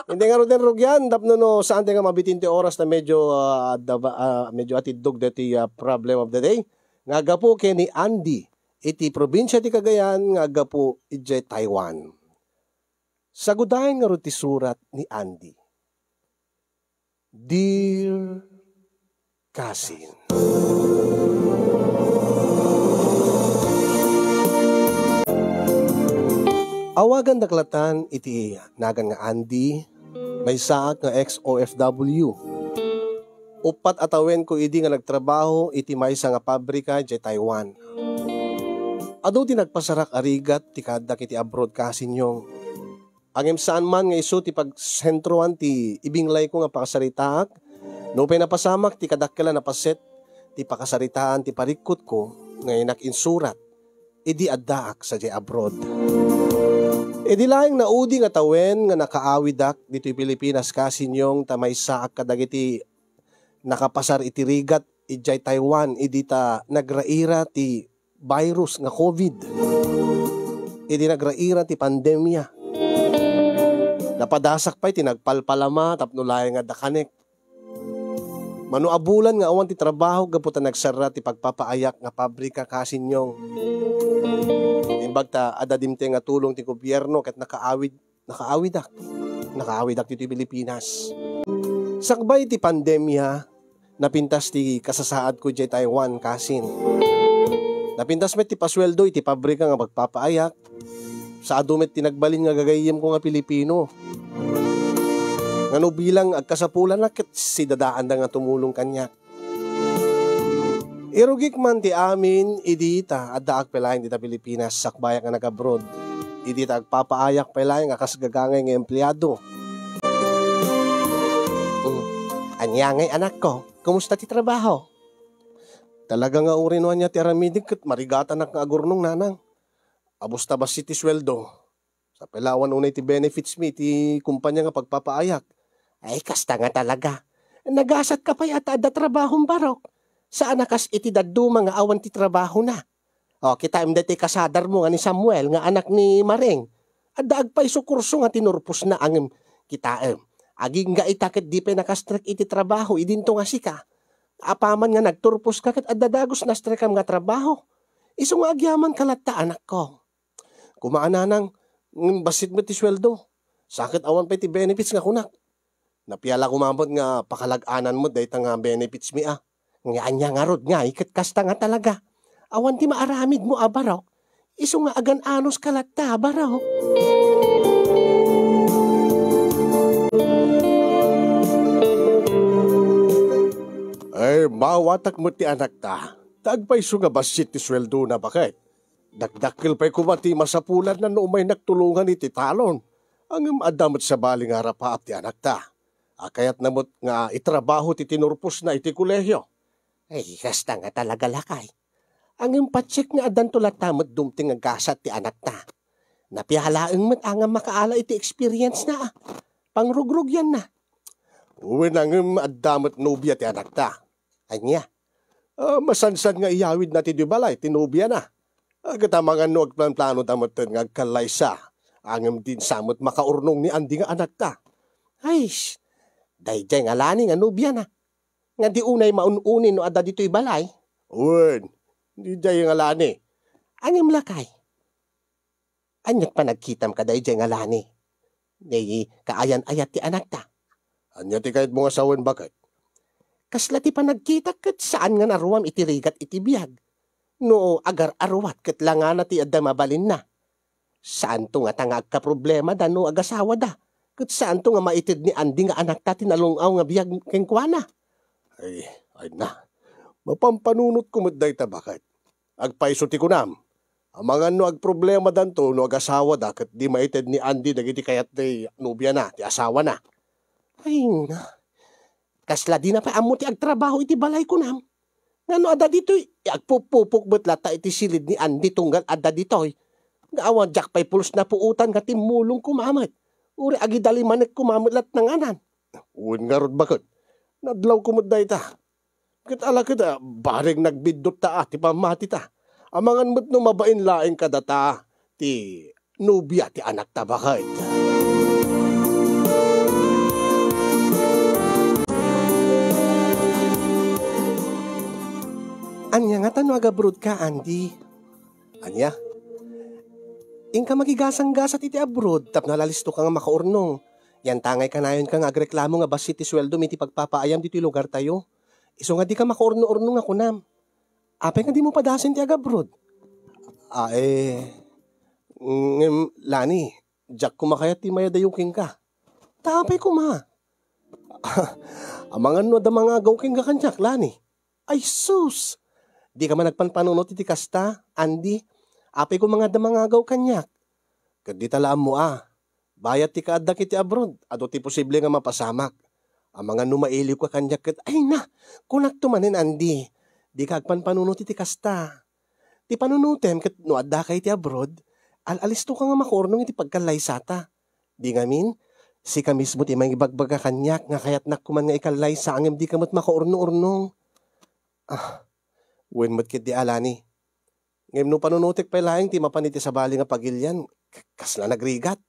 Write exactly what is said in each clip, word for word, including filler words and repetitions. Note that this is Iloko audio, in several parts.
Hindi ngaruden rugian, tapno no saan ti nga mabitin ti oras ta medyo, ah, adda ba, ah, medyo atiddog deti, ah, problem of the day. Nga gapu ken ni Andy, iti probinsia ti Cagayan, nga gapu idiay Taiwan. Sagudayen ngarud ti surat ni Andy. Dear Cousin. Awagandak latan iti nagan nga Andy, maysaak nga ex-O F W. Uppat a tawenko idi nga nagtrabaho iti maysa nga pabrika idiay Taiwan. Adu ti nagpasarak a rigat ti kaaddak iti abroad, kasinyong. Ngem saan man nga isu ti pagsentroan ti ibinglayko nga pakasaritaak, nupay napasamak ti kadakkel a napaset ti pakasaritaan ti parikkutko nga innak insurat idi addaak sadiay abroad. Idi laeng naudi nga tawen nga nakaawidak ditoy Pilipinas, kasinyong, ta maysaak kadagiti nakapasar iti rigat idiay Taiwan idi ta nagraira ti virus nga covid. Idi nagraira ti pandemia, napadasak pay ti nagpalpalama tapno laeng nga dakanek. Mano a bulan nga awan ti trabaho gapu ta nagsarra ti pagpapaayak nga pabrika, kasinyong. Imbag ta adda dimteng nga tulong ti gobierno ket nakaawid, nakaawidak. Nakaawidak ditoy Pilipinas. Sakbay ti pandemia, napintas ti kasasaadko idiay Taiwan, kasin. Napintas met ti pasueldo iti pabrika nga pagpapaayak. Sa adu met ti nagbalin nga gagayyemko nga Pilipino. Ngano bilang agkasapulana ket sidadaanda nga tumulong kaniak. Irugik man ti amin idi ta addaak pay laeng dita Pilipinas, sakbayak nga nag-abroad. Idi ta agpapaayak pay laeng a kas gagangay nga empleado. Mm. Ania ngay, anakko? Kumusta ti trabaho? Talaga nga uray no ania ti aramidek ket marigatanak nga agurnong, nanang. Abus ta bassit ti sueldo. Sa pay la awan unay ti benefits mi iti kumpanya nga pagpapaayak. Ay, kasta nga talaga. Nagasatka pay a ta adda trabahom, barok. Saan a kas iti dadduma nga awan ti trabahona. O, kitaem daytoy kasadarmo nga ni Samuel nga anak ni Maring. Adda agpayso kurso nga tinurposna, ngem kitaem. Agingga ita ket di pay nakastrek iti trabaho idinto nga sika. Apaman nga nagturposka ket adda dagus nastrekam nga trabaho. Isu nga agyamanka latta, anakko. Kumaananang, ngem bassit met ti sueldo. Sa ket awan pay ti benefits nga kunak. Napiala koma met nga pakalag-anan met dayta nga benefits mi a. Nga ania ngarud ngay ket kasta nga talaga. Awan ti maaramidmo a barok. Isu nga agan-anoska latta, barok. Ay, maawatak met ti anakta. Ta agpayso nga bassit ti sueldona, baket. Dakdakkel pay koma ti masapulanna no umaynak tulongan iti talon. Ngem adda met sabali nga arapaap ti anakta. A kayatna met nga itrabaho ti tinurposna iti kolehio. Ay, kasta nga talaga, lakay. Ngem patsek nga addanto latta met dumteng nga gasat ti anakta. Napialaeng met a nga makaala iti experience na. Pangrugrugianna. Wen, ngem adda met nobia ti anakta. Ania? Ah, masansan nga iyawidna ti di balay ti nobiana. Ah, ket amangan no agplanplano ta metten nga agkallaysa, ngem dinsa met makaurnong ni Andy nga anakta. Ay, sh-, daydiay nga Lani nga nobiana. Nga di unay maun-unin no adda ditoy balay? Wen, daydiay nga Lani. Ngem lakay. Aniat panagkitam kadaydiay nga Lani? Ni kaayan-ayat ti anakta. Ania ti kayatmo nga sawen, baket? Kasla ti panagkitak ket saan nga naruam iti rigat iti biag. No agar-aruat ket langana ti adda mabalinna. Saanto ngata nga agkaproblemada no agasawada, ket saanto nga maited ni Andy nga anakta ti nalung-aw nga biag kenkuana. Ay, ay na. Mapampanunotko met dayta, baket. Agpayso ti kunam. Amangan no agproblemadanto no agasawada ket di maited ni Andy dagiti kayat ti nobiana, ti asawana. Ay, na. Kasla dina pay ammo ti agtrabaho iti balay, kunam. Ngano adda ditoy? Agpupupok met latta iti silid ni Andy tunggal adda ditoy. Nga awan diak pay pulos napuotan nga timmulong koma met. Uray agidalimanek koma met latta nganan. Wen ngarud, baket. Nadlawko met dayta. Ket ala ket, ah, bareng nagbiddut ta, ah, ti pammatita. Amangan met no mabain laeng kadata ti nobia ti anakta, baket. Agabroad ka, Andy. Ania? Inka makigasanggasat iti abroad tapno alalisto ka nga makaurnong. Yantangay kanayonka nga agreklamo nga bassit ti sueldom iti pagpapaayam ditoy lugartayo. Isu nga dika makaurno-urnong a kunam. Apay nga dimo padasen ti agabroad? Ah, eh, ngem, Lani, diak koma kayat ti mayadayo kenka. Ta apay koma? Amangan no adda mangagaw kenka kaniak, Lani. Ay sus! Dika man agpanpanunot iti kasta, Andy. Apay koma nga adda mangagaw kaniak? Ket dita la ammo a. Bayat ti kaaddak iti abroad, adu ti posible nga mapasamak. Amangan no mailiwka kaniak ket, ay na! Kunakto manen, Andy. Dika agpanpanunot iti kasta. Ti panunotem ket no addaka iti abroad, al-alistoka nga makaurnong iti pagkallaysata. Di ngamin, sika mismo ti mangibagbaga kaniak nga kayatnak koman nga ikallaysa ngem dika met makaurno-urnong. Ah, wen met ketdi a, Lani. Ngem no panunotek pay laeng ti mapan iti sabali nga pagilian, k-, kasla nagrigat.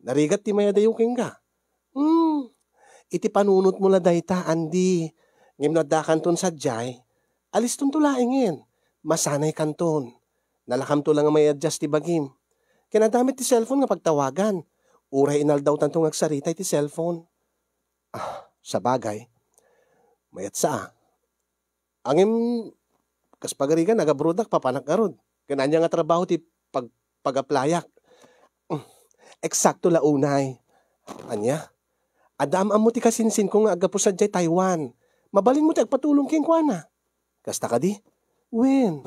Narigat ti mayadayo kenka. Hmm, iti panunotmo la dayta, Andy. Ngem no addakanton sadiay, alistonto laengen. Masanaykanton. Nalakamto la nga may-adjust ti bagim. Ken adda met ti cellphone nga pagtawagan. Uray inaldawtanto nga agsarita iti cellphone. Ah, sabagay. Mayat sa, a. Ngem, kas pagarigan, agabroadak, papanak ngarud. Ken ania nga trabaho ti pag-, pag-applyak? Mm, eksakto la unay. Ania? Adda am-ammo ti kasinsinko nga aggapu sadiay Taiwan. Mabalinmo ti agpatulong kenkuana. Kasta kadi? Wen.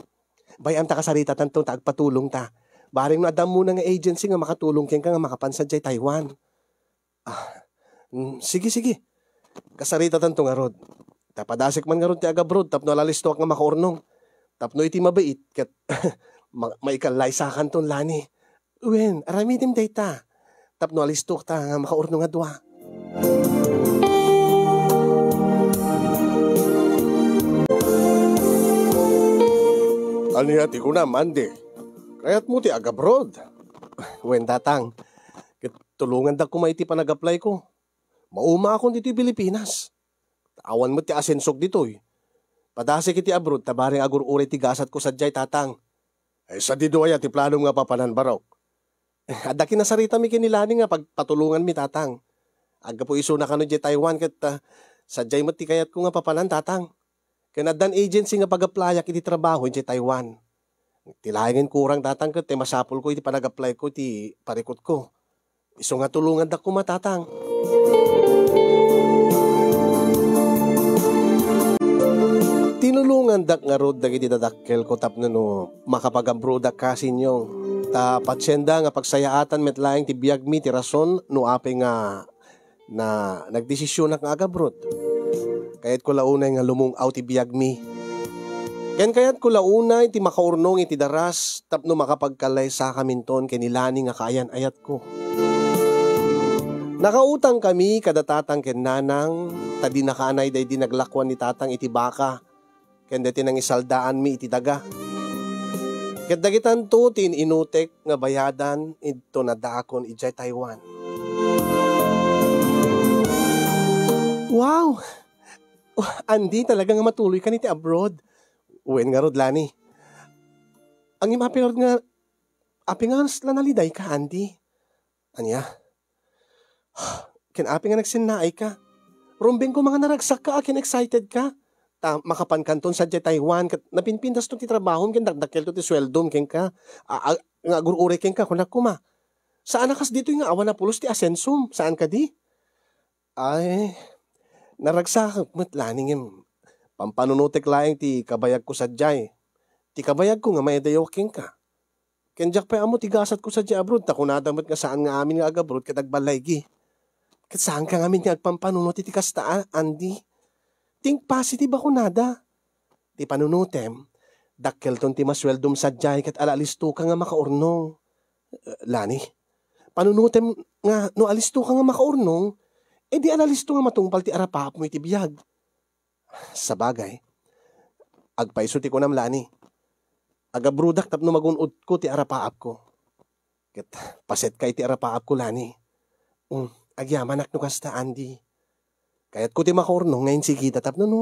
Bay-am ta kasaritatanto ta agpatulongta. Bareng no adda ammona nga agency nga makatulong kenka nga makapan sadiay Taiwan. Ah, mm, sige, sige. Kasaritatanto ngarud. Ta padasek man ngarud ti agabroad tapno alalistoak nga makaurnong. Tapno iti mabiit ket ma-, maikallaysakanton, Lani. Wen, aramidem dayta. Tapno alistok ta nga makaurnong a dua. Ania ti kunam, Andy? Kayatmo ti agabroad? Wen, Tatang. Ket tulongandak koma iti panag-apply ko. Maumaakon ditoy Pilipinas. Awan met ti asensok ditoy. Padasek iti abroad ta bareng agur-uray ti gasatko sadiay, Tatang. Ay, sadi dua aya ti planom nga papanan, Barok? Eh, adda kinasaritami ken ni Lani nga pagpatulonganmi, Tatang. Aggapu isuna kano idiay Taiwan ket, ah, sadiay met ti kayatko nga papanan, Tatang. Ken addan agency nga pag-applyak iti trabaho idiay Taiwan. Ti laengen kurang, Tatang, ket ti masapulko iti panag-applyko iti parikutko. Isu nga tulongandak koma, Tatang. Tinulongandak ngarud dagiti dadakkelko tapno no makapag-abroadak, kasinyong. Ta patienda nga pagsayaatan met laeng ti biagmi ti rason no apay nga na nagdesisionak nga agabroad. Kayatko la unay nga lumung-aw ti biagmi. Ken kayatko la unay ti makaurnong iti daras tapno makapagkallaysakaminton ken ni Lani nga kaayan-ayatko. Nakautangkami kada Tatang ken Nanang ta dinakaanay daydi naglakuan ni Tatang iti baka ken daytoy nangisaldaanmi iti daga. Ket dagitanto ti in-inutek nga bayadan inton addaakon idiay Taiwan. Wow! Oh, Andy, talaga nga matuloykan iti abroad. Wen ngarud, Lani. Ngem apay ngarud nga, apay nga kasla nalidayka, Andy? Ania? Ken apay nga nagsennaayka? Rumbeng koma nga naragsakka a ken excited ka. Ta makapankanton sadiay Taiwan ket napinpindaston ti trabahom ken dakdakkelto ti sueldom kenka. A, a, nga agur-uray kenka, kunak koma. Saan a kas ditoy nga awan a pulos ti asensom, saan kadi? Ay, naragsakak met laeng ngem pampanunotek laeng ti kabayagko sadiay. Ti kabayagko nga maidayawak kenka. Ken diak pay ammo ti gasatko sadiay abroad ta kunada met nga saan nga amin nga agabroad ket agballaygi. Ket saanka ngamin nga agpampanunot iti kasta, a, Andy? Think positive a kunada. Ti panunotem, dakkelton ti masueldom sadiay ket alalistoka nga makaurnong. Eh, Lani, panunotem nga no alistoka nga makaurnong, e di alalisto nga matungpal ti arapaapmo iti biag. Sabagay, agpayso ti kunam, Lani. Agabroadak tapno magun-odko ti arapaapko. Ket pasetka iti arapaapko, Lani. Um, agyamanak no kasta, Andy. Kayatko ti makaurnong nga insigida tapno no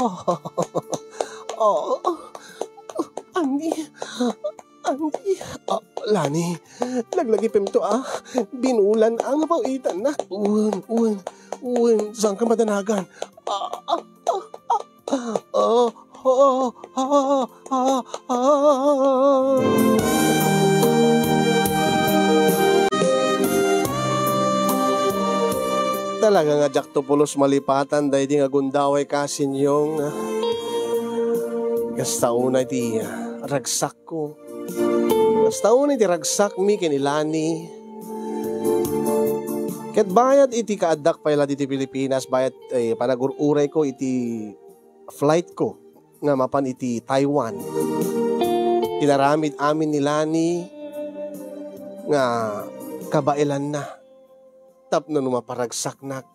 Oh, Andy, Andy, ah, Lani, laglagipemto a, binulan a nga pawitannak. Wen, wen, wen, saan ka madanagan? Ah, ah, ah, ah, ah, ah, ah, ah, ah. Talaga nga diakto pulos malipatan daydi nga gundaway kasinyo nga kasta unay ti ragsakko. Kasta unay ti ragsakmi ken ni Lani. Ket bayat iti kaaddak pay la ditoy Pilipinas, bayat, eh, panagur-urayko iti flightko nga mapan iti Taiwan. Inaramid amin ni Lani nga kabaelanna tapno no maparagsaknak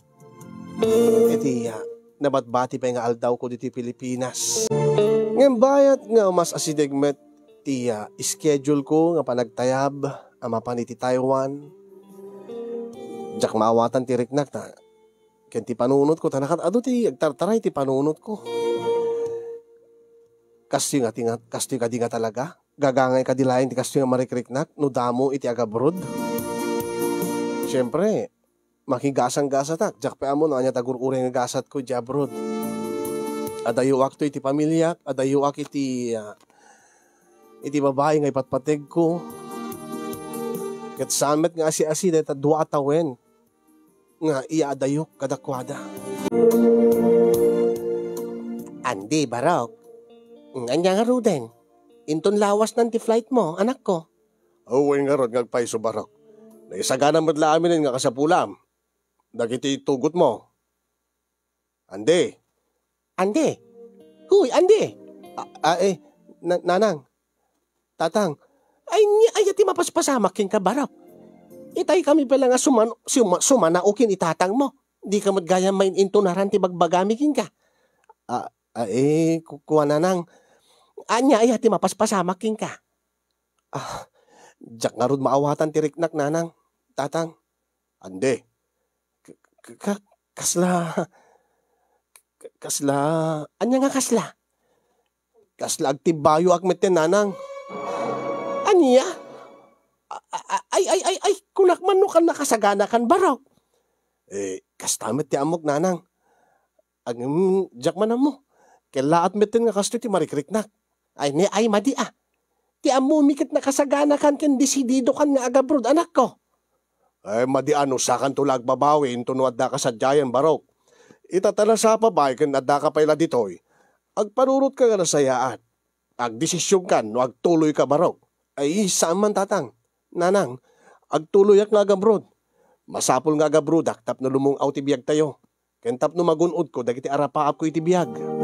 iti, ah, nabatbati pay nga aldawko ditoy Pilipinas. Ngem bayat nga mas asideg met ti, ah, schedule ko nga panagtayab a mapan iti Taiwan, diak maawatan ti riknak ta ken ti panunotko, ta nakat-ado ti agtartaray ti panunotko. Kastoy nga ti nga, kastoy kadi nga talaga? Gagangay kadi laeng ti kastoy nga marikriknak no damo iti agabroad? Siempre, makigasang-gasatak, diak pay ammo no ania ti agur-uray nga gasatko iti abroad. Adayoakto iti pamiliak, adayoak iti, ah, iti babai nga ipatpategko. Ket saan met nga asi-asi dayta dua a tawen nga iyaadayok kadakuada. Andy, Barok, ania ngaruden? Inton lawasnan ti flight mo, anakko? Wen ngarud nga agpayso, Barok. Naisagana met la aminen nga kasapulam dagiti tugotmo. Andy. Andy. Huy, Andy. A, a, eh, na-, nanang. Tatang. Ay, ni, aya ti mapaspasamak kenka, Barok. Itay kami pala nga suman-, suma-, sumanao ken itatang mo. Di ka met gayam mainintunaran ti bagbagami kenka. A, a, eh, ku-, kuan, nanang. Ania, aya ti mapaspasamak kenka? Ah, diak ngarud maawatan ti riknak, nanang, tatang. Andy. Ka-, ka-, ka-, kasla, ka-, kasla, ania nga kasla? Kasla agtibbayoak metten, nanang. Ania? A-, a-, a-, ay, ay, ay, ay, kunak man no kan nakasaganakan, Barok. Eh, kasta met ti ammok, nanang. Agem, diak man ammo. Kellaat metten nga kastoy ti marikriknak. Ay, ne, ay, madi a. Ti ammomi ket nakasaganakan ken desididokan nga agabroad, anakko. Ay, madi a no sakanto la agbabawi inton no addaka sadiayen, Barok. Ita ta nasapa pay ken addaka pay la ditoy, agpanunotka nga nasayaat. Agdesisionkan no agtuloyka, Barok. Ay, saan man, tatang. Nanang, agtuloyak nga agabroad. Masapul nga agabroadak tapno lumung-aw ti biagtayo. Ken tapno magun-odko dagiti arapaapko iti biag.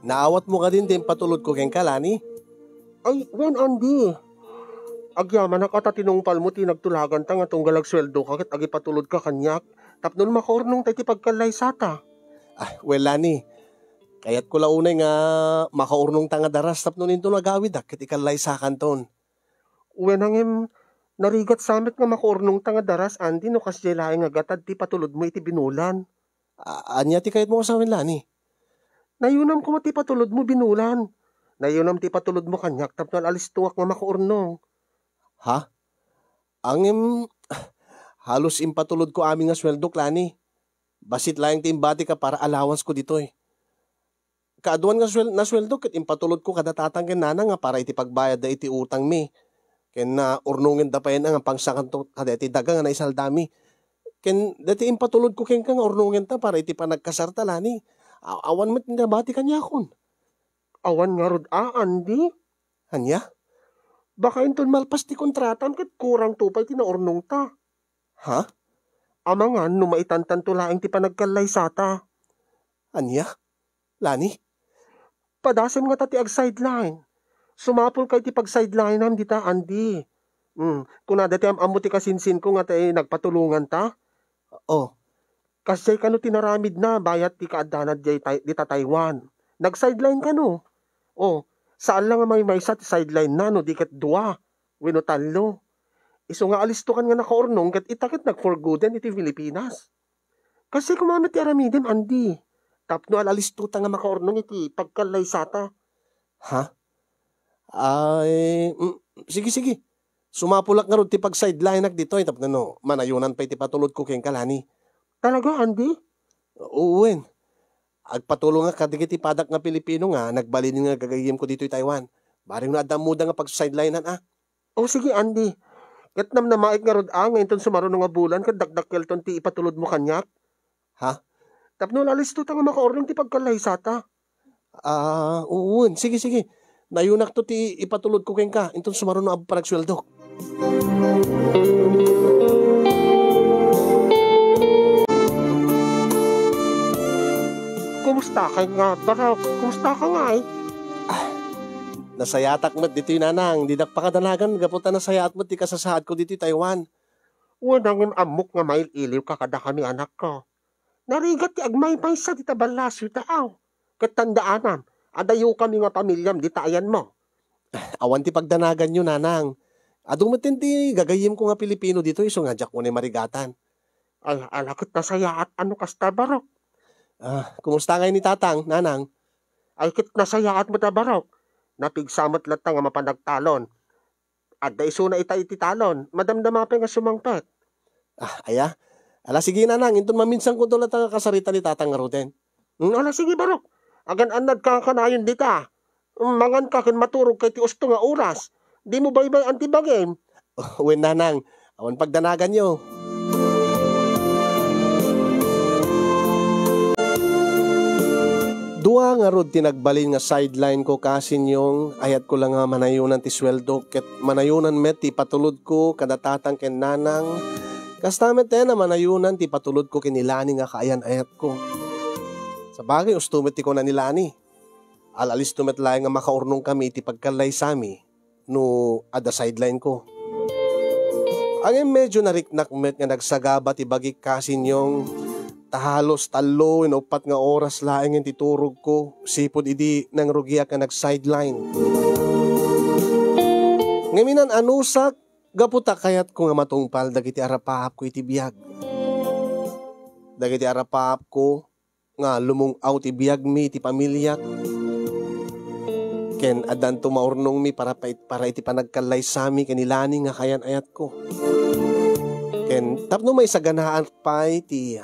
Naawatmo kadin ti impatulodko kenka, Lani? Ay, wen, Andy. Agyamanak a ta tinungpalmo ti nagtulaganta nga tunggal agsueldoka ket agipatulodka kaniak tapno makaurnongta iti pagkallaysata. Ah, wen, Lani, kayatko la unay nga makaurnongta nga daras tapno inton agawidak ket ikallaysakanton. Wen, ngem narigat sa met nga makaurnongta nga daras, Andy, no kasdiay laeng nga gatad ti patulodmo iti binulan. A-, ania ti kayatmo a sawen, Lani? Nayunam koma ti patulodmo binulan. Nayunam ti patulodmo kaniak tapno al-alistoak nga makaurnong. Ha? Ngem, halos impatulodko amin nga sueldok, Lani. Bassit laeng ti imbatika para allowance ko ditoy. Kaaduan nga suel-, nasueldo ket impatulodko kada tatang ken nanang nga para iti pagbayadda iti utangmi. Ken naurnongenda pay nga pangsakanto kadaytoy daga nga naisaldami. Ken daytoy impatulodko kenka nga urnongenta para iti panagkasarta, Lani. A-, awan met nabati kaniakon. Awan ngarud a, Andy? Ania? Baka inton malpas ti kontratam ket kurangto pay ti naurnongta. Ha? Amangan no maitantanto laeng ti panagkallaysata. Ania? Lani? Padasem ngata ti ag-sideline. Sumapulka iti pag-sidelinam dita, Andy. Hmm, kunada ti am-ammo ti kasinsinko nga ti nagpatulonganta? Oh. Kasdiay kano ti naramidna bayat ti kaaddana diay Tay-, dita Taiwan. Nag-sideline kano. O, saan la nga maymaysa ti sideline na no di ket dua wenno tallo. Isu nga alistokan nga nakaurnong ket ita ket nagforgoden iti Pilipinas. Kasdiay koma met ti aramidem, Andy. Tapno al-alistota nga makaurnong iti pagkallaysata. Ha? Ay, mm, sige, sige. Sumapulak ngarud ti pag-sidelineak ditoy tapno no, manayonan pay ti patulodko kenka, Lani. Talaga, Andy? Wen. Agpatulongak kadagiti padak nga Pilipino nga nagbalin nga gagayyemko ditoy Taiwan. Bareng no adda ammoda nga pagsidelinean, a. O sige, Andy. Ket namnamaek ngarud a nga inton sumaruno nga bulan ket dakdakkelton ti ipatulodmo kaniak. Ha? Tapno al-alistota nga makaurnong ti pagkallaysata. Ah, wen. Sige, sige. Nayonakto ti ipatulodko kenka inton sumaruno a panagsueldok. Kumusta ka nga, Barok? Kumusta ka nga, eh? Ah, nasayatak met ditoy, Nanang. Didak pakadanagan gapu ta nasayaat met ti kasasaadko ditoy Taiwan. Wen, ngem ammok nga mail-iliw ka kadakami, anakko. Narigat ti agmaymaysa dita ballasyo ta, aw. Ket tandaanam, adayokami nga pamiliam dita ayanmo. Awan ti pagdanaganyo, Nanang. Adu met ti gagayyemko nga Pilipino ditoy, isu nga diak unay marigatan. Ala, ala, ket nasayaat a no kasta, Barok. Ah, kumusta ngay ni Tatang, Nanang? Ay, ket nasayaat met a, Barok. Napigsa met latta nga mapan nagtalon. Adda isuna ita iti talon, madamdama pay nga sumangpet. Ah, aya? Ala, sige, Nanang, inton maminsanko to latta nga kasarita ni Tatang ngaruden. Hmm, ala, sige, Barok. Agan-annad ka kanayon dita. Mangan ka ken maturog ka iti usto nga oras. Dimo baybay-an ti bagim. Wen, Nanang, awan pagdanaganyo. Dua ngarud ti nagbalin nga sideline ko, Kasinyong. Ayatko la nga manayonan ti sueldo ket manayonan met ti ipatulodko kada Tatang ken Nanang. Kasta met ten a manayonan ti ipatulodko ken ni Lani nga kaayan-ayatko. Sabagay, usto met ti kuna ni Lani. Al-alisto met laeng nga makaurnongkami iti pagkallaysami no adda sideline ko. Ngem medyo nariknak met nga nagsagaba ti bagik, Kasinyong, ta halos tallo wenno uppat nga oras laengen ti turogko sipud idi nangrugiak nga nag-sideline. Ngem inan-anusak gapu ta kayatko nga matungpal dagiti arapaapko iti biag. Dagiti arapaapko nga lumung-aw ti biagmi iti pamiliak, ken addanto maurnongmi para pa-, para iti panagkallaysami ken ni Lani nga kaayan-ayatko. Ken tapno maisaganaak pay ti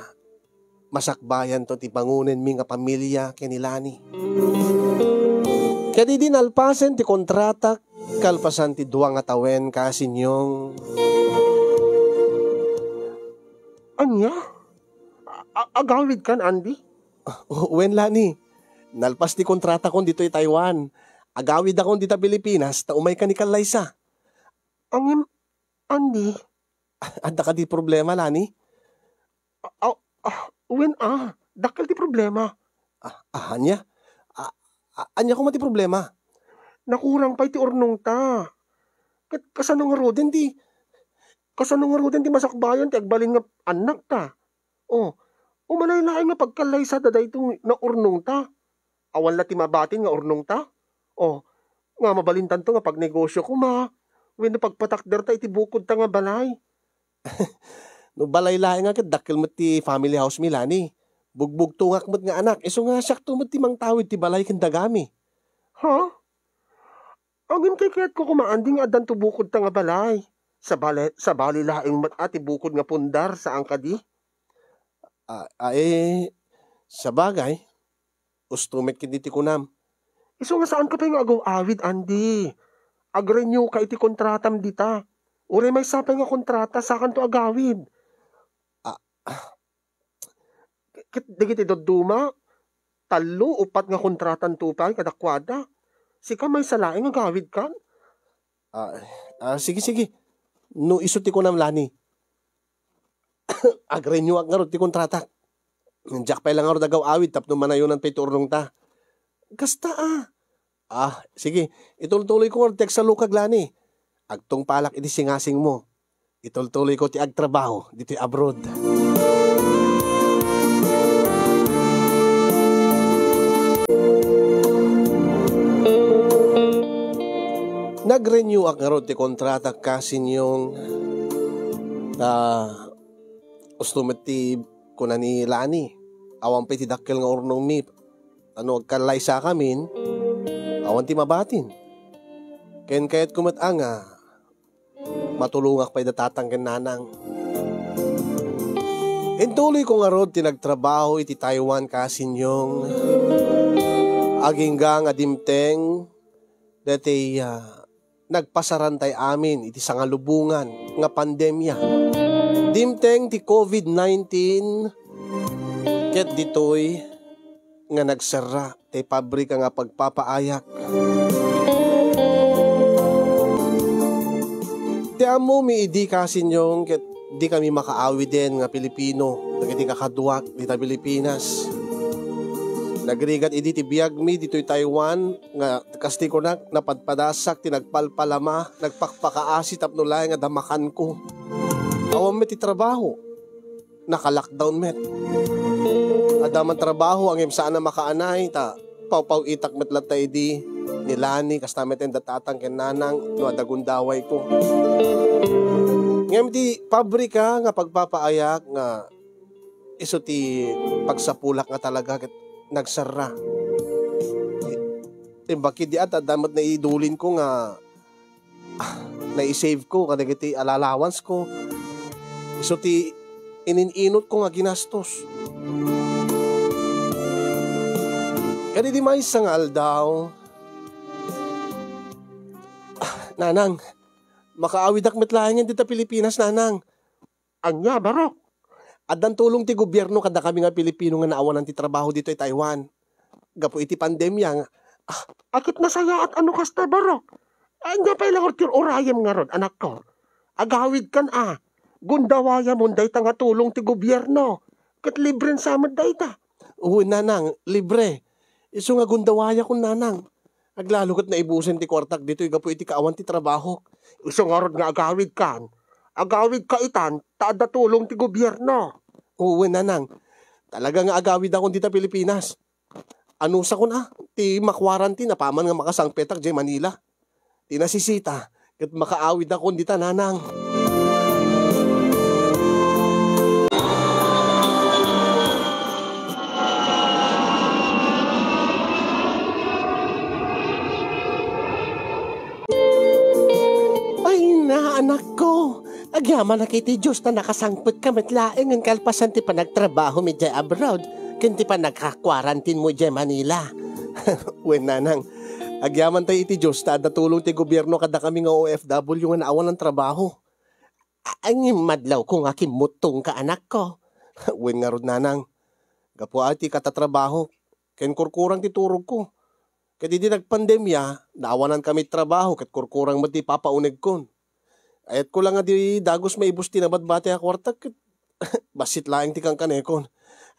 masakbayanto ti bangonenmi nga pamilia ken ni Lani. Ket idi nalpasen ti kontratak, kalpasan ti dua nga tawen, Kasinyong. Ania? A-, a-, agawidkan, Andy? Wen, Lani. Nalpas ti kontratakon ditoy Taiwan. Agawidakon dita Pilipinas ta umayka ni kallaysa. Ngem, Andy? Adda kadi problema, Lani? A-, a-, ah, wen a, dakkel ti problema. Ah, ah, ania? Ah, ah, ania koma ti problema? Nakurang pay ti urnongta. Ket kasano ngaruden ti, kasano ngaruden ti masakbayan ti agbalin nga annakta? O, umanay laeng nga pagkallaysa daytoy nga urnongta. Awan la ti mabatin nga urnongta? O, nga mabalintanto nga pagnegosyo koma, wenno pagpatakderta iti bukodta nga balay. No balay laeng a ket dakkel met ti family house mi, Lani. Bugbugtongak met nga anak, isu nga siakto met ti mangtawid ti balay ken dagami. Ha? Ngem kaykayatko koma, Andy, nga addanto bukodta nga balay. Sabali, sabali laeng met a ti bukod nga pundar, saan kadi? Ah, ah, eh, sabagay, usto met ketdi ti kunam. Isu nga saanka pay nga agaw-awid, Andy. Ag-renew ka iti kontratam dita. Uray maysa pay nga kontrata, sakanto agawid. Ah, ah, ket dagiti dadduma, tallo, uppat nga kontratanto pay kadakuada. Sika maysa laeng nga agawidkan? Ah, ah, sige, sige. No isu ti kunam, Lani. Ag-renewak ngarud ti kontratak. Diak pay la ngarud agaw-awid tapno manayonan pay ti urnongta. Kasta a. Ah, sige. Itultuloyko ngarud ti agsalukag, Lani. Agtungpalak iti singasingmo. Itultuloyko ti agtrabaho ditoy abroad. Nag-renew-ak ngarud ti kontratak, Kasinyong. Ta, usto met ti kuna ni Lani, awan pay ti dakkel nga urnongmi. Ano, agkallaysakamin, awan ti mabatin. Ken kayatko met a nga matulongak pay da tatang ken nanang. Intuloyko ngarud ti nagtrabaho iti Taiwan, Kasinyong. Agingga nga dimteng daytoy, ah, nagpasarantay amin iti sangalubongan nga pandemia. Dimteng ti covid nineteen ket ditoy nga nagserra ti pabrika nga pagpapaayak. Ti ammomi idi, Kasinyong, ket dikami makaawiden nga Pilipino dagiti kakaduak dita Pilipinas. Nagrigat idi ti biagmi ditoy Taiwan nga, kas ti kunak, napadpadasak ti nagpalpalama, nagpakpakaasi tapno laeng a damakanko. Awan met ti trabaho. Naka-lockdown met. Adda man trabaho, ngem saan a makaanay, ta pawpaw-itak met latta idi ni Lani, kasta met da tatang ken nanang, no adda gundawayko. Ngem ti pabrika nga pagpapaayak nga isu ti pagsapulak nga talaga ket nagserra. Imbaki di at adda met naidulinko nga ah, naisave ko kadagiti allowance ko. Isu ti ininunotko nga ginastos. Kadidi maysa nga aldaw, ah, nanang, makaawidak met laengen dita Pilipinas, nanang. Ania, barok? Addan tulong ti gobierno kadakami nga Pilipino nga naawanan ti trabaho ditoy Taiwan gapu iti pandemia nga, ah, a, ket nasayaat a no kasta, barok. Ania pay la ngarud ti ur-urayem ngarud, anakko? Agawidkan a. Gundawayamon dayta nga tulong ti gobierno. Ket libren sa met dayta. Wen, nanang, libre. Isu nga gundawayakon, nanang. Aglalo ket naibusen ti kuartak ditoy gapu iti kaawan ti trabahok. Isu ngarud nga agawidkan. Agawidka itan, ta adda tulong ti gobierno. Wen, nanang. Talaga nga agawidakon dita Pilipinas. Anusakon a, ti ma-quarantine apaman nga makasangpetak diay Manila. Ti nasisita, ket makaawidakon dita, nanang. Ay na, anakko! Agyamanak iti Dios ta nakasangpetka met laeng nga kalpasan ti panagtrabahomi idiay abroad ken ti panagka-quarantine-mo idiay Manila. Wen, nanang, agyamantay iti Dios ta adda tulong ti gobierno kadakami nga O F W nga naawanan trabaho. A-, ngem madlawko nga kimmuttongka, anakko. Wen ngarud, nanang, gapu a ti katatrabaho ken kurkurang ti turogko. Ket idi nagpandemia, naawanan kami trabaho ket kurkurang met ti papaunegkon. Ayatko la nga di dagus maibus ti nabatbati a kuarta ket bassit laeng ti kankanekon.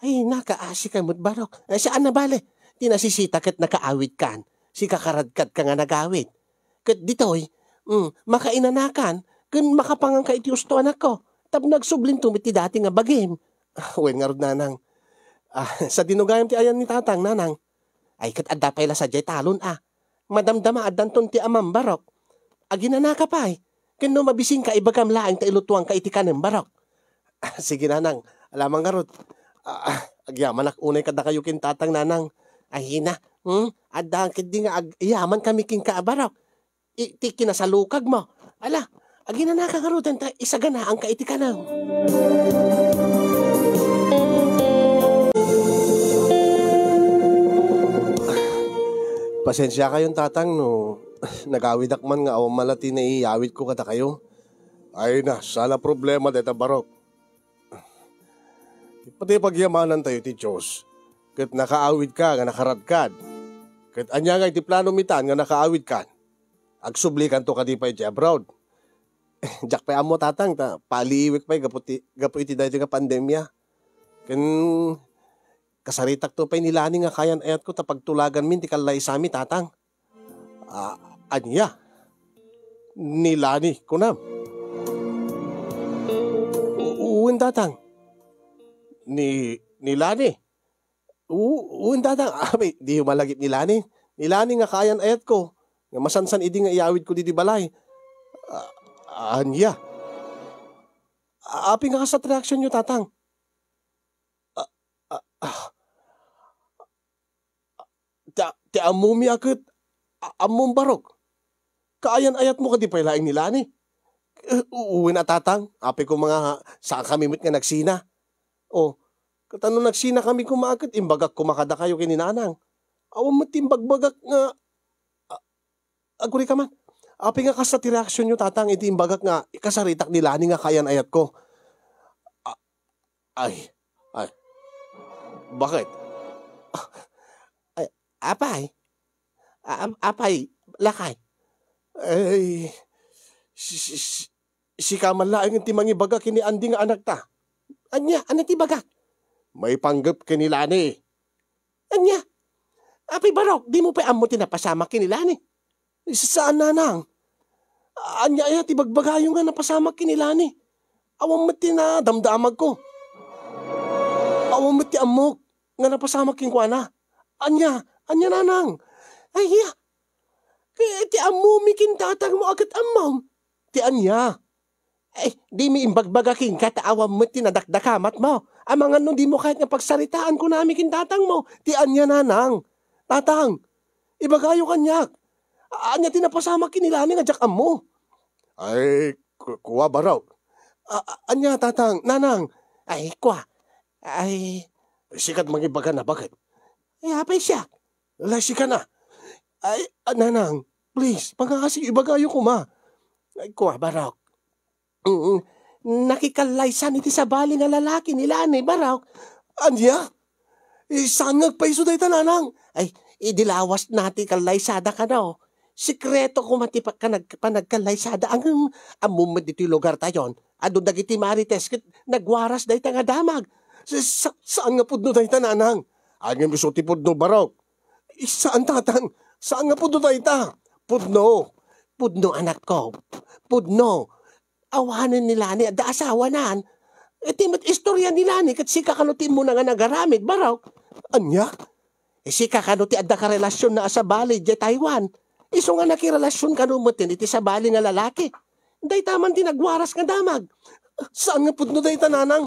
Ay, nakaasika met, barok. Ay, saan a bale. Ti nasisita ket nakaawidkan. Sika karadkadka nga nagawid. Ket ditoy, mm, makainanakan ken makapanganka iti usto, anakko. Tapno agsublinto met ti dati nga bagim. Ah, wen ngarud, nanang. Ah, sadino gayam ti ayan ni tatang, nanang? Ay, ket adda pay la sadiay talon a. Madamdama addanton ti amam, barok. Aginanaka pay. Ken no mabisingka, ibagam laeng ta ilutuanka iti kanem, barok. Ah, sige, nanang. Ala man ngarud. Ah, ah, agyamanak unay kadakayo ken tatang, nanang. Ay, ina. Hmm? Adda ketdi nga ag-, agyamankami kenka, barok. I-, ti kinasalukagmo. Ala, aginanaka ngaruden ta isaganaanka iti kanem. Pasensiakayon, tatang, no nagawidak man nga awan man la ti naiyawidko kadakayo. Ay na, saan a problema dayta, barok. Pati pagyamanantayo ti Dios, ket nakaawidka nga nakaradkad. Ket ania nga iti planomi itan nga nakaawidkan? Agsublikanto kadi pay idiay abroad? Diak pay ammo, tatang, ta paaliiwek pay gapu ti, gapu iti daytoy nga pandemia. Ken kasaritakto pay ni Lani nga kayan-ayatko ta pagtulaganmin ti kallaysami, tatang. Ah, ania? Ni Lani, kunam? U-, wen, tatang. Ni, ni Lani? U-, wen, tatang. Abay, diyo malagip ni Lani. Ni Lani nga kayan-ayatko. nga masansan idi nga iyawidko ditoy balay. Ah, ania? Apay nga kasta ti reaksionyo, Tatang? Ah, ah, ah. Ti, ti ammomi a ket, a-, ammom, Barok. Kaayan-ayatmo kadi pay laeng ni Lani? Eh, u-, wen a, Tatang, apay koma nga saankami met nga nagsina. O, ket no nagsinakami koma ket imbagak koma kadakayo ken ni Nanang. Awan met ti imbagbagak nga, a-, agurayka man. Apay nga kasta ti reaksionyo, Tatang, iti imbagak nga ikasaritak ni Lani nga kaayan-ayatko? A-, ay, ay. Bakit? Ay, apay? A-, am-, apay, lakay? Ay, si, si, si, sika man laeng ti mangibaga ken ni Andy nga anakta. Ania, ania ti ibagak? Maipanggep ken ni Lani. Ania? Apay, Barok, dimo pay ammo ti napasamak ken ni Lani? Saan, Nanang. Ania aya ti bagbagayo nga napasamak ken ni Lani? Awan met ti nadamdamagko. Awan met ti ammok nga napasamak kenkuana. Ania? Ania, Nanang? Ay, iya. Ti ammomi ken tatangmo a ket ammom. Ti ania? Eh, dimi imbagbaga kenka ta awan met ti nadakdakamatmo. Amangan no dimo kayat nga pagsaritaan kunami ken tatangmo. Ti ania, Nanang? Tatang, ibagayo kaniak. A-, ania ti napasamak ken ni Lani nga diak ammo? Ay, ku-, kua, Barok. A-, a-, ania, Tatang, Nanang? Ay, kua. Ay, sikat mangibaga na, bakit? Ay, apay siak? Ala, sika na. Ay, a, Nanang, please, pangaasi, ibagayo koma. Ay, kua, Barok. Mm, nakikallaysan iti sabali nga lalaki ni Lani, Barok. Ania? Eh, saan nga agpayso dayta, Nanang? Ay, idi lawas na ti kallaysada kano. Sekreto koma ti pa-, kanag-, panagkallaysada. Ang, ammom met ditoy lugar tayon, adu dagiti marites ket nagwaras dayta nga damag. Sa-, sa-, saan nga pudno dayta, Nanang? Ay, ngem isu ti pudno, Barok. Saan, Tatang. Saan nga pudno dayta? Pudno. Pudno, anakko. Pudno. Awanen ni Lani adda asawanan. Iti met istorya ni Lani ket sika kano ti immuna nga nagaramid, Barok. Ania? Eh, sika kano ti adda karelasionna a sabali idiay Taiwan. Isu nga nakirelasion kano metten iti sabali nga lalaki. Dayta man ti nagwaras nga damag. Saan nga pudno dayta, Nanang?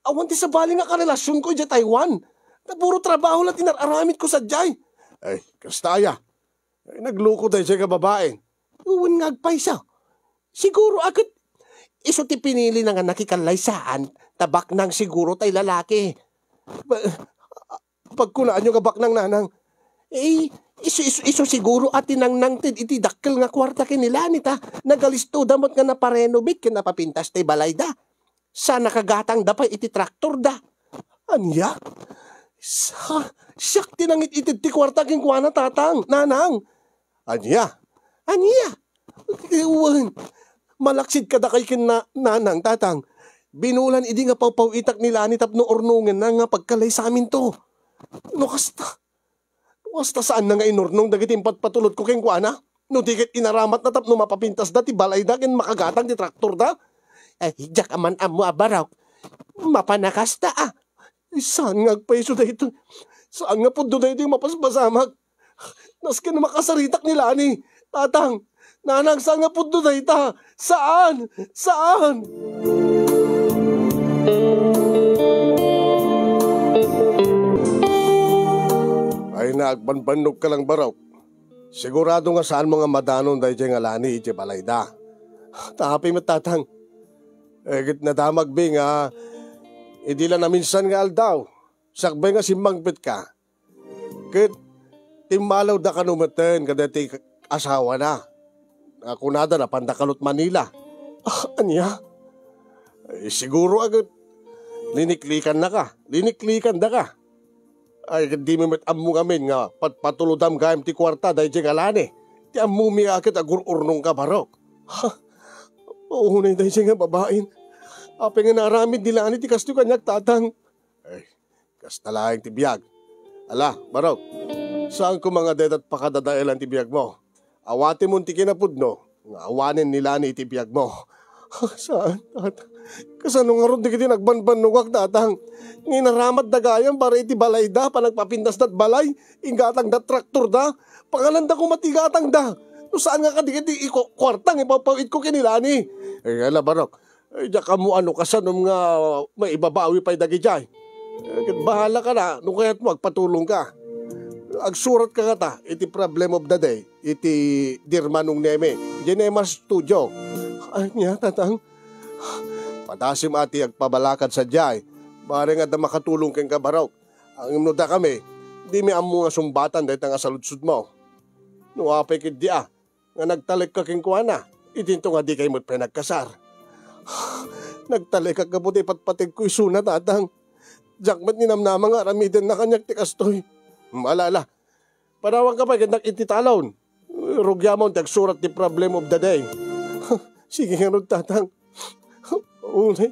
Awan ti sabali nga karelasionko idiay Taiwan. Ta puro trabaho la ti nar-aramidko sadiay. Ay, kasta aya. Ay, nagluko daydiay nga babaen. Wen nga agpayso. Siguro a ket isu ti pinilina nga nakikallaysaan, ta baknang siguro tay lalaki. Ba-, pagkunaanyo nga baknang, Nanang. Eh, isu, isu, isu siguro a ti nangnangted iti dakkel nga kuarta ken ni Lani ta nagalistoda met nga naparenovate ken napapintas ti balayda. Sa nakagatangda pay iti traktorda. Ania? Sa, siak ti nangit-ited ti kuarta kenkuana, Tatang, Nanang. Ania? Ania? Eh, wen, malaksid kadakay ken na-, Nanang, Tatang. Binulan idi nga pawpaw-itak ni Lani tapno urnongenna nga pagkalaysaminto. No kasta, no kasta, saanna nga inurnong dagiti impatpatulodko kenkuana? No di ket inaramatna tapno mapapintasda ti balayda ken makagatang ti traktorda? Eh, diak man ammo a, Barok. Mapan a kasta, a. Saan nga agpayso daytoy? Saan nga pudno daytoy mapaspasamak? Nasken makasaritak ni Lani. Tatang, Nanang, saan nga pudno dayta? Saan? Saan? Ay, nagbanbannogka lang, Barok. Sigurado nga saanmo nga madanon daydiay nga Lani iti balayda. Ta apay met, Tatang? Eh, ket nadamagbi nga idi la naminsan nga aldaw, sakbay nga simmangpetka, ket timmalawda kano metten kadagiti asawana. A, kunada, napanda kanod Manila. Ah, ania? Eh, siguro a ket liniklikannaka, liniklikandaka. Ay, ket dimo met ammo ngamin nga patpatulodam gayam ti kuarta daydiay nga Lani. Ti ammomi a ket agur-urnongka, Barok. Ha? Maunay daydiay nga babain. Apay nga naaramid ni Lani ti kastoy kaniak, Tatang? Ay, kasta laeng ti biag. Ala, Barok, saan koma nga dayta pakadadaelan ti biagmo? Awatemon ti kinapudno nga awanen ni Lani iti biagmo. Saan, Tatang? Kasano ngarud dagiti nagbanbannogak, Tatang? Nga inaramatda gayam para iti balayda, panagpapintasda ti balay, inggatangda ti traktorda, pangananda koma ti gatangda. No saan nga kadagiti iko-, kuarta nga ipapaw-itko ken ni Lani? Ay, ala, Barok. Ay, diak ammo no kasanom nga maibabawi pay dagidiay. Eh, ket bahala ka na, no kayatmo, agpatulong ka. Agsurat ka ngata iti problem of the day iti Dear Manong Neme, Genema's Studio. Ania, Tatang? Padasim a ti agpabalakad sadiay. Bareng adda makatulong kenka, Barok. Ngem no dakami, dimi ammo nga sungbatan dayta nga saludsodmo. No apay ketdi a, nga nagtalekka kenkuana, idinto nga dikay met pay nagkasar. Nagtalekak gapu ti patpategko isuna, Tatang. Diak met ninamnama nga aramidenna kaniak ti kastoy. Ala, ala, panawanka pay kennak iti talon. Rugiamon ti agsurat ti problem of the day. Sige ngarud, Tatang. Ulit.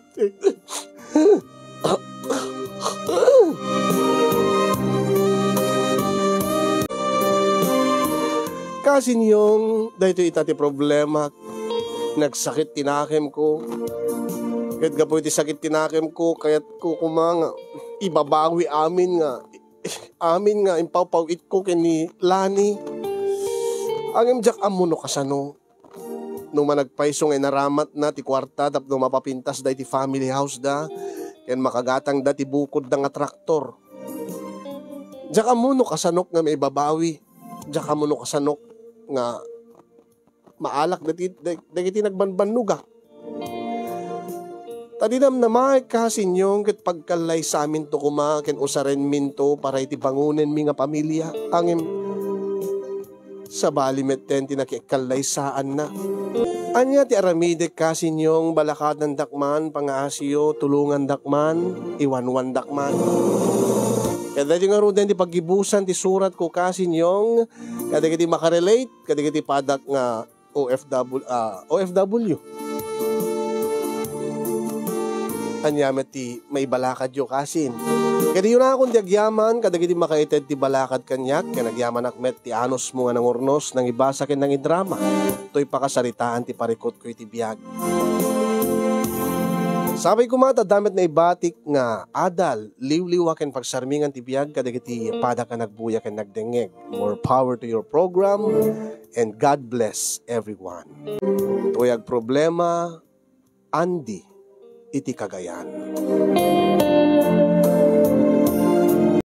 Kasinyong, daytoy ita ti problema. Nagsakit ti nakemko. Ket gapu iti sakit ti nakemko, kayatko koma nga ibabawi amin nga, amin nga impawpaw-itko ken ni Lani. Ngem diak ammo no kasano. No managpayso nga inaramatna ti kuarta tapno mapapintasda iti family house da, ken makagatangda ti bukodda nga traktor. Diak ammo no kasanok nga maibabawi. Diak ammo no kasanok nga maalak dagiti, dag-, dagiti nagbanbannogak. Ta dinam namaek, Kasinyong, ket pagkallaysaminto koma ken usarenminto para iti bangonenmi nga pamilia. Ngem sabali metten ti nakikallaysaanna. Ania ti aramidek, Kasinyong? Balakadandak man, pangaasiyo, tulongandak man, iwanwandak man. Ket daytoy ngaruden ti paggibusan ti suratko, Kasinyong, kadagiti makarelate kadagiti padak nga O F W, ah, O F W. Ania met ti maibalakadyo, Kasin? Ket dayonakon ti agyaman kadagiti makaited ti balakad kaniak, ken agyamanak met ti anusmo nga nangurnos, nangibasa ken nangidrama toy pakasaritaan ti parikutko iti biag. Sapay koma ta adda met naibatik nga adal, liwliwa ken pagsarmingan ti biag kadagiti padak a nagbuya ken nagdengngeg. More power to your program, and God bless everyone. Toy agproblema, Andy, iti Cagayan.